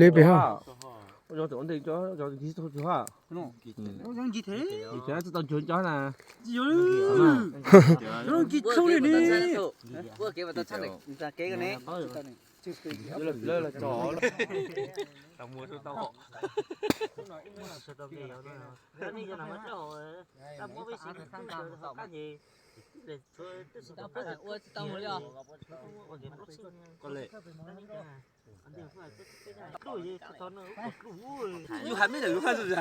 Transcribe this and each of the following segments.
Li pem hauj. Yus hais me ntawm yus hais xwb.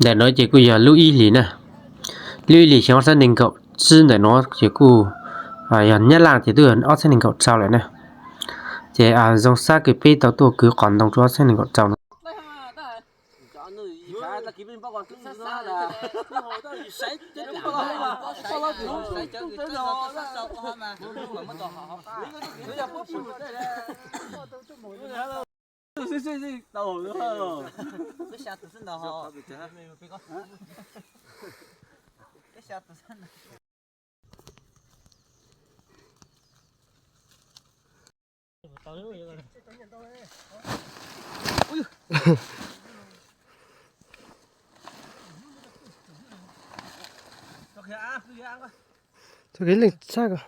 Ntawm no ces kuj yog lub ib hlis na, lub ib hlis xyoo ob txhiab nees nkaum tsib ntawm no ces kuj yog Nyab Laj ces twb yog ob txhiab nees nkaum rau lawm na. Ces zoo sab kws peb tau tuaj kwv qos ntoo rau ob txhiab nees nkaum rau no. Txoj kev leej tshaj ko.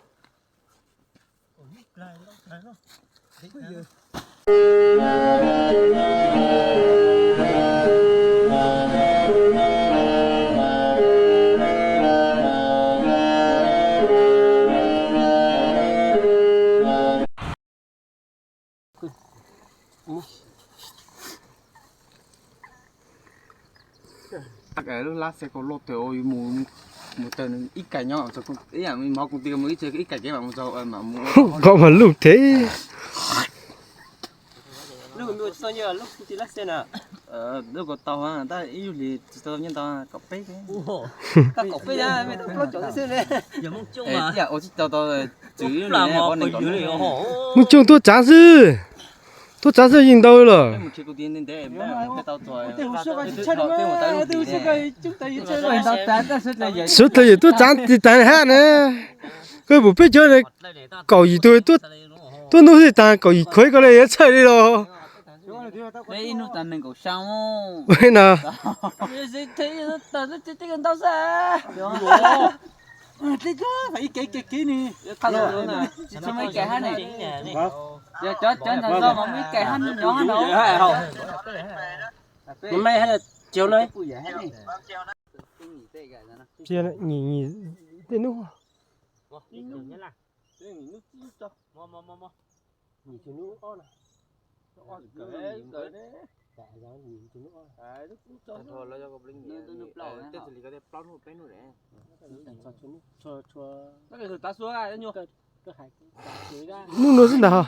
Lub lab xe kaus loj tawm mus, mus tawm ib kaim nyob, ib yam mov koom ti mus ib tse ib kaim kev mam mus txog mam mus. Kom mas lub thev. Lub ko tau tab ib yug hlis tsis tau nyiaj ntau, kaum peb. Kaum peb, plaub caug xwb ne. Ua tsis tau tau, txwm ua nees nkaum. Mus cooj tuaj tsav xwb. Tuaj tsav xwb yeej ntau lawm. Sawv dlawg yawm tuaj tsav tis tas hab na. Koj pum peb cov kaum yim tug tuaj nug xwb tas kaum yim khuav ko li yuav txhawj li los. No. Cia, nyim, nyim tej hnub. Hnub no xwb ntag.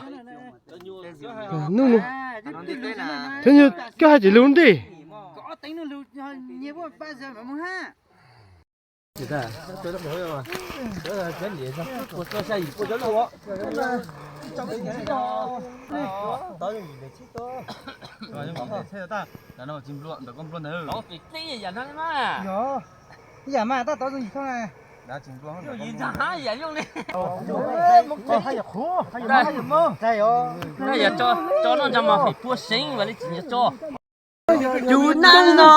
Hnub no. Koj hais ces lug ntej. Yam mas tab tom zoo yim thoob na. Yam zoo li. Tso no ntag mas pua seev vas li tsis nyiam tso. Cug nab no.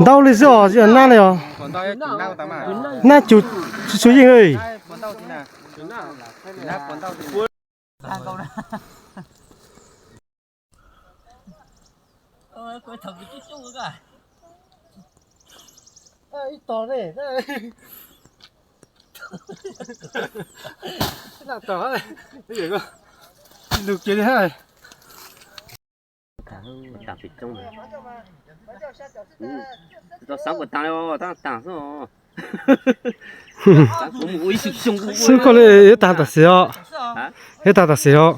Ntau li xwb os, tsis yog nab li os. Nab cug tsuag yeej li. Ib tog ne, na tog, lug kiag li hab. Tau xav kuas taag le, tab taag xwb. Xwb koj li yuav taag tam sim os. Yuav taag tam sim os.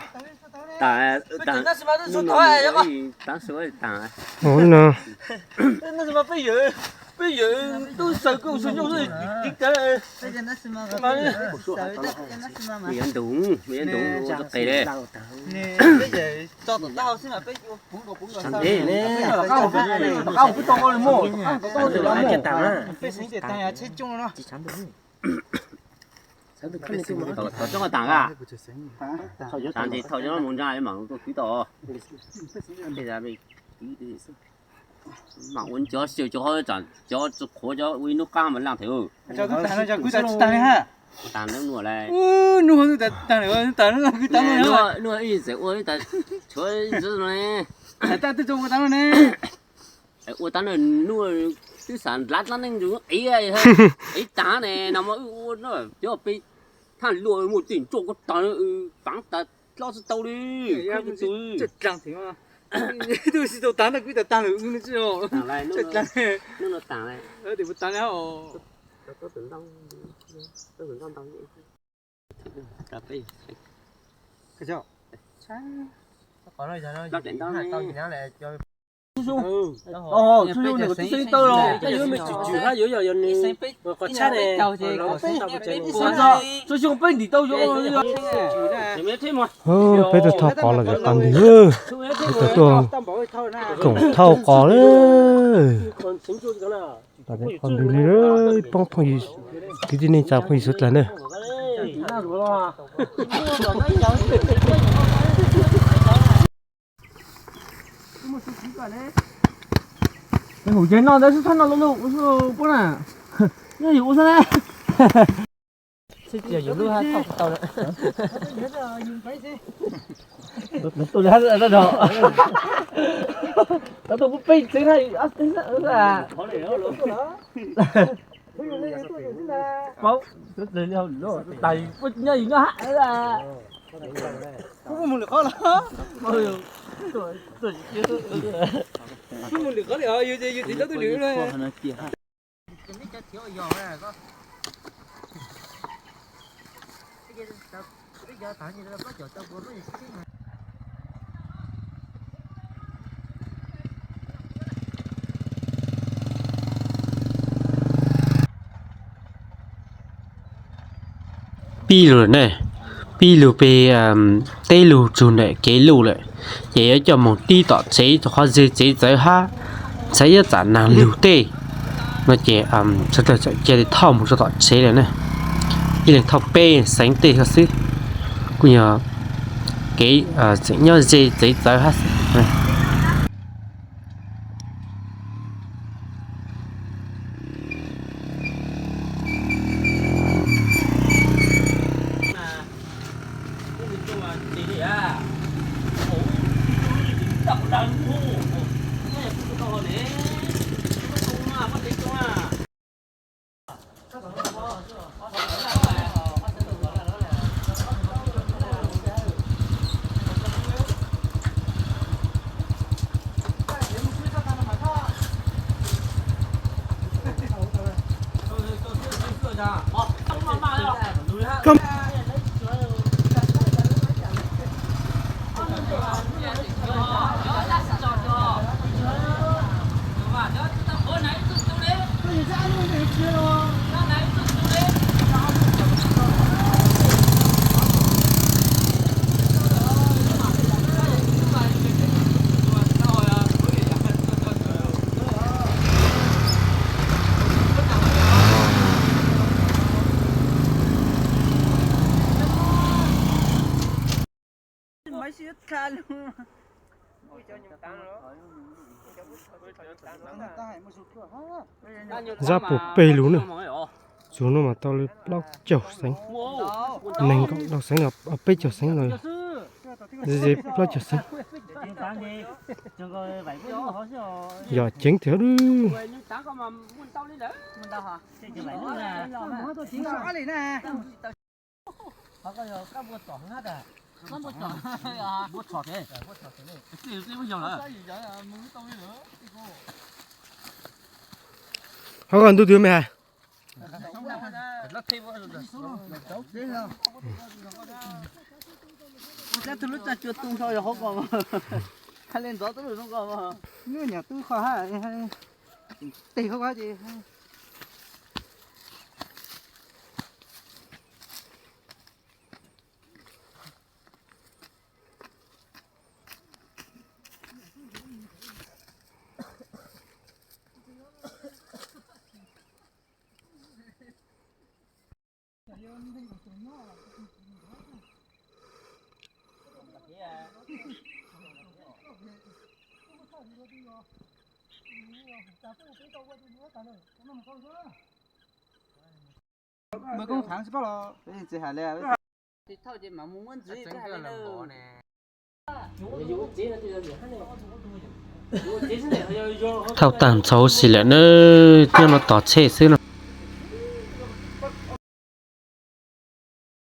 Ua no. Peb yawm tub xaws koj xaws nyuj, yuav ntus, yuav ntus ua txuj qe le. Thauj coob taag a, taag ces thauj coob mus ntsa mam tuaj kwv tau. Mam ua cov xyaw cov qhuav, cov ua ib hnub qaab mas laaj theem. Taag le, nuaj ib txawm ua tshuav ntxwv no ne. Ua taag nuj twb xav nrad dlaab neej ntug qiv, qiv taag ne no mas wb ua cov peb thaaj luaj muaj tej ntsuaj kuj taag, paav tas dlab tsi tau li. Tub si tau taag na kwv tas taag lawm wb tsi os. Taag le, tub xyoo, tub xyoo nws kuj tub xeeb tau los, tab yuav me tswm tswm hab yuav yog nws qhov tshab ne. Tub xyoo peb ntim tau yuav. Peb tuaj thauj qos los tau ntig, peb tuaj tuaj koom thauj qos lawm. Tau ntig li, poob phooj ywg, kwv tij neej tsa phooj ywg suav dlawg na. Hum yog no ntawd xwb txhob no lub lub ua xwb pub na. Nyob yus ua xwb na. Sib tsis yog yus lub hab thauj tsis tau lawm. Tus li hab, tau tuaj pub peb txeev hab. Paub, tus li hau lub tais nyob yus nyob hab. Kuv mus lwm qhov los. Kuv mus lwm qhov li os, yus ces yus tsis tau tuaj lwm. Pib lug ne, pib lug peg teb lug txug ntawm kev luj lawm, ces yuav coj moog tib tom tsev rua qhov ze tsev txawv hab ntxhais yuav txam naag lug tej no ces sawv dlawg txawm cia li thauj moog rua tom tsev lawm na. Ib leeg thauj peb xeev tej xwb, kuj yog kev tseem nyob ze tsev txawv hab xwb. Zab puag peg lug na, txug nuav mas tau li plaub caug xeev, neeg nkaum rau xeev, peb caug xeev no, ze plaub caug xeev. Yog ceev tiag lub. Hov koj ntub twg me hais. Tus lub txaj cua tu nrho yog hauv ko, hais li ntxov tub lub zoo ko. Nyuam tub qhov hab, teg qhov ko ces. Thauj tag ntxhov xis lawm na, thiaj no tos tshej xwb no.